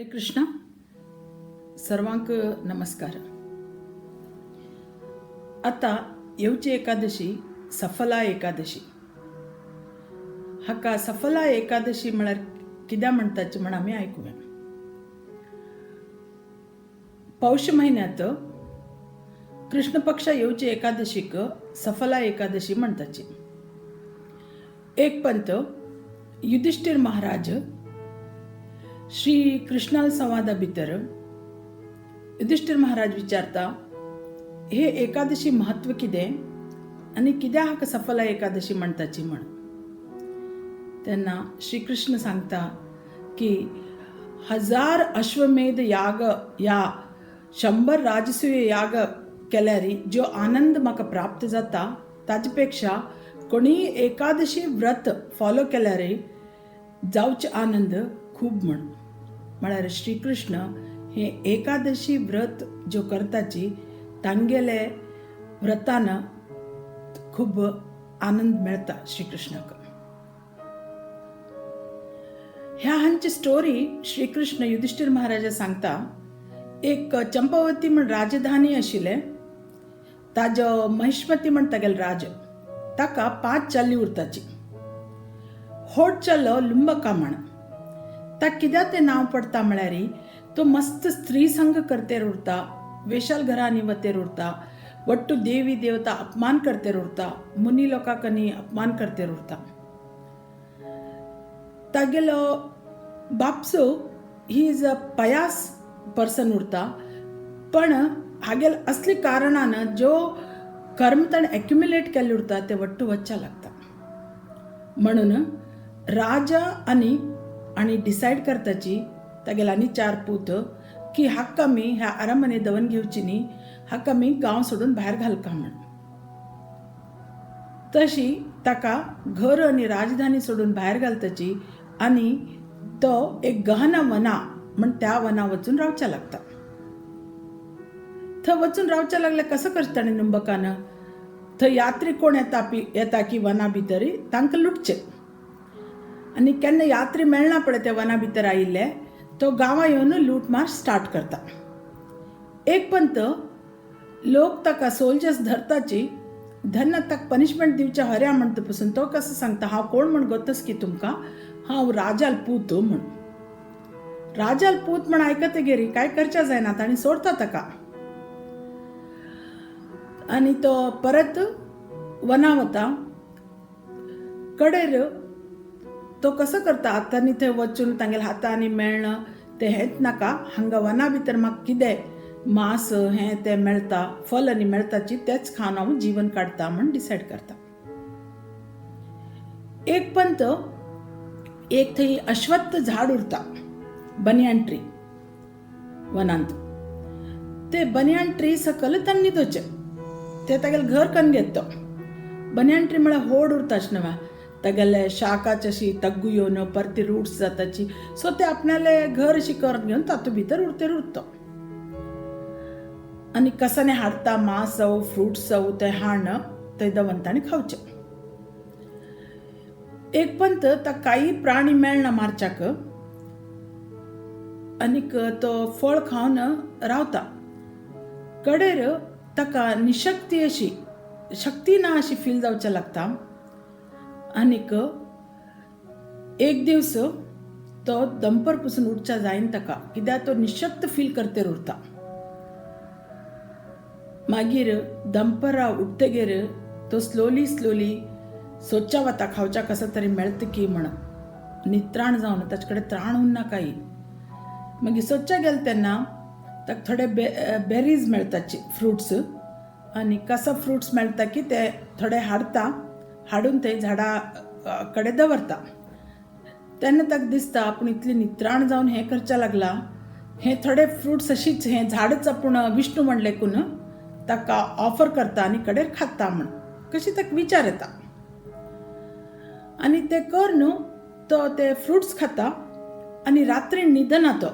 हरे कृष्णा. सर्वांक नमस्कार. आतां येवची एकादशी सफला एकादशी. हाका सफला एकादशी म्हळ्यार कित्याक म्हणटाची म्हण आमी आयकुया. पौष म्हयन्यांत कृष्ण पक्ष येवची एकादशीक सफला एकादशी म्हणटाची. एक पंत युधिष्ठिर महाराज श्री कृष्णाल संवादा भितर युधिष्ठिर महाराज विचारता, हे एकादशी महत्व कितें आनी कित्याक हाका सफला एकादशी म्हणटाची म्हण. तेन्ना श्रीकृष्ण सांगता की 1000 अश्वमेध याग या 100 राजसूय याग केल्यार जो आनंद म्हाका प्राप्त जाता ताजे पेक्षा कोणीय एकादशी व्रत फॉलो केल्यार जावचे आनंद खूब म्हण. म्हळ्यार श्रीकृष्ण हे एकादशी व्रत ज्यो करताची तांगेले व्रतान खूब आनंद मेळटा श्रीकृष्णाक. ह्या हांची स्टोरी श्रीकृष्ण युधिष्ठिर महाराजा सांगता. एक चंपावती म्हण राजधानी आशिल्लें, ताजो महिष्मती म्हण तागेलो राज, ताका 5 चली उरताची. होड चलो लुंबका म्हण, ताका कित्याक तें नांव पडटा म्हळ्यार तो मस्त स्त्री संग करतेर उरता, वेशाल घरांनी वतेर उरता, वट्टू देवी देवता अपमान करतेर उरता, मुनी लोकांकनी अपमान करतेर उरता. तागेलो बापसो he is a pious person उरता, पण हागेल असली कारणान जो कर्म ताणें एक्युमुलेट केल्लें उरता तें वट्टू वच्चा लागता. म्हणून राजा आनी आनी डिसायड करताची तागेले आनी 4 पूत की हाका आमी ह्या आरामाने दवन घेवची न्ही, हाका आमी गांव सोडून भायर घालका म्हण. तशी ताका घर आनी राजधानी सोडून भायर घालताची आनी तो एक गहन वना म्हण त्या वना वचून रावच्या लागता. थंय वचून रावच्या लागले कसं करता ताणें नुंबकान, थंय यात्री कोण येता येता की वना भितर तांकां लुटचे आनी केन्ना यात्री मेळना पळय ते वना भितर आयिल्ले तो गांवां येवन लूटमार स्टार्ट करता. एक पंत लोक ताका सोल्जर्स धरताची, धन्ना ताका पनिशमेंट दिवच्या हऱ्या म्हणटा पसून तो कसो सांगता, हांव कोण म्हण गोतस की तुमकां, हांव राजाल पूत म्हण. राजाल पूत म्हण आयकतगीर काय करच्या जायना तांणी सोडता ताका आनी तो परत वना वता. कडेर तो कसो करता आतां थंय वचून तांगेल्या हातांनी मेळना तें हेंच नाका, हांगा वना भितर म्हाका कितें मांस हें तें मेळटा, फल आनी मेळटाची तेच खावन हांव जीवन काडटा म्हण डिसायड करता. एक पंत एक थंय अश्वत्थ झाड उरता, बनियान ट्री वनांत. ते बनियान ट्री सकल तांणी न्हिदोचें, ते तागेलें घर कन्न घेत तो. बनियान ट्री म्हळ्यार होड उरता अशें न्हय, तागेले शाखाची अशी तग्गू येवन परती रुट्स जाताची, सो ते आपणाले घर अशी करून घेवन तातूंत भितर उरतेर उरता आनी कसाने हाडटा मांस जावं फ्रुट्स जावं ते हाडन थंय दवरता आनी खावचें. एक पंत ताका कांय प्राणी मेळना मारच्याक आनीक तो फळ खावन रावता. कडेर ताका निशक्ती अशी शक्ती ना अशी फील जावचें लागता आनीक एक दीस तो दंपर पसून उठच्या जायना ताका, कित्याक तो निशक्त फील करतेर उरता. मागीर दंपरा उठतगीर तो स्लोली स्लोली सोदच्या वता खावच्या कसो तरी मेळटा की म्हण, नित्राण जावन ताचे कडेन त्राण उरना कांय. मागीर सोदच्या गेले तेन्ना ताका थोडे बेरीज मेळटाची फ्रुट्स आनी कसो फ्रुट्स मेळटा की ते थोडे हाडटा, हाडून ते झाडा कडेन दवरता. तेन्ना ताका दिसता आपूण इतली नित्राण जावन हें करचें लागला, हे थोडे फ्रुट्स अशीच हें झाडच आपूण विष्णू म्हणलें कून ताका ऑफर करता आनी कडेर खाता म्हण कशी ताका विचार येता आनी ते कर न्हू तो ते फ्रुट्स खाता आनी रात्री न्हिदना. तो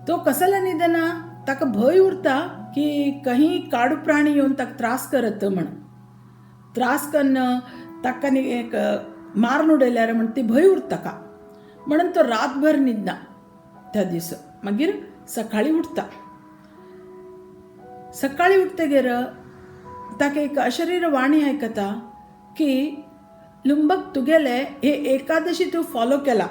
तो कसला न्हिदना, ताका भंय उरता की काही काडू प्राणी येवन ताका त्रास करत म्हण, त्रास कन्न ताका न्ही एक मारून उडयल्यार म्हण ती भंय उरता ताका, म्हणून तो रातभर न्हिदना त्या दीस. मागीर सकाळीं उठता. सकाळीं उठतगीर ताका एक अशरीर वाणी आयकता की लुंबक, तुगेले हे एकादशी तूं फॉलो केला,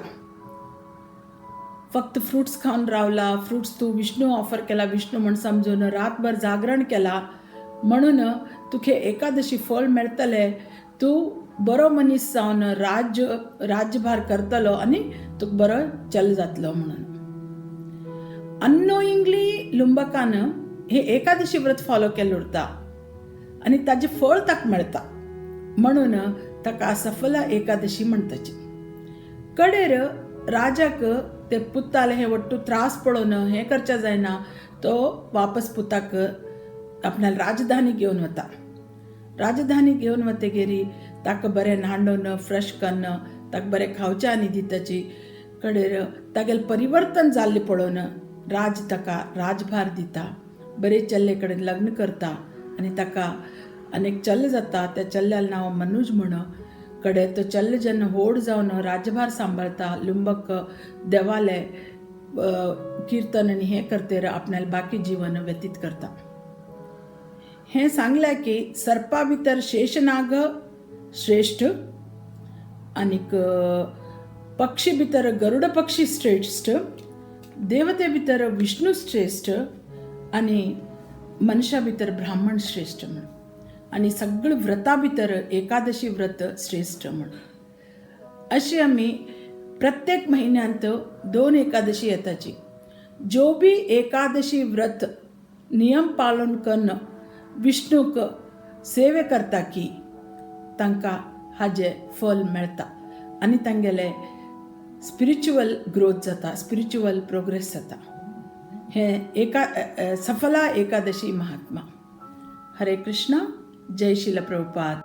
फक्त फ्रुट्स खावन रावला, फ्रुट्स तूं विष्णू ऑफर केला, विष्णू म्हण समजून रातभर जागरण केला, म्हणून तुका एकादशी फळ मेळटलें, तूं बरो मनीस जावन राज्यभार करतलो आनी तुका बरो चल जातलो म्हणून. अननोईंगली लुंबकान हे एकादशी व्रत फॉलो केल्लें उरता आनी ताजें फळ ताका मेळटा, म्हणून ताका सफला एकादशी म्हणटाची. कडेर राजाक ते पुताले हे वट्टू त्रास पळोवन हें करच्या जायना, तो वापस पुताक आपल्या राजधानी घेवन वता. राजधानी घेवन वतगीर ताका बरें न्हांडोवन फ्रेश कन्न ताका बरें खावचें आनी दिताची. कडेर तागेलें परिवर्तन जाल्लें पळोवन राज ताका राजभार दिता, बरे चल्ले कडेन लग्न करता आनी ताका आनी एक चल्ल जाता, त्या चल्ल्याक नांव मनुज म्हण. कडे तो चल्ल जेन्ना व्हड जावन राज्यभार सांबाळता, लुंबक देवाले किर्तन आनी हें करतेर आपणालें बाकी जीवन व्यतीत करता. हें सांगलें की सर्पा भितर शेषनाग श्रेश्ठ आनीक पक्षी भितर गरुड पक्षी श्रेश्ठ, देवते भितर विष्णू श्रेश्ठ आनी मनशा भितर ब्राह्मण श्रेश्ठ म्हण, आनी सगळीं व्रतां भितर एकादशी व्रत श्रेश्ठ म्हण. अशी आमी प्रत्येक म्हयन्यांत 2 एकादशी येताची. जो बी एकादशी व्रत नियम पालन कन्न विष्णूक सेवे करता की तांकां हाजें फल मेळटा आनी तांगेले स्पिरिच्युअल ग्रोथ जाता, स्पिरिच्युअल प्रोग्रेस जाता. हें एका सफला एकादशी महात्मा. हरे कृष्णा. जय श्रील प्रभुपाद.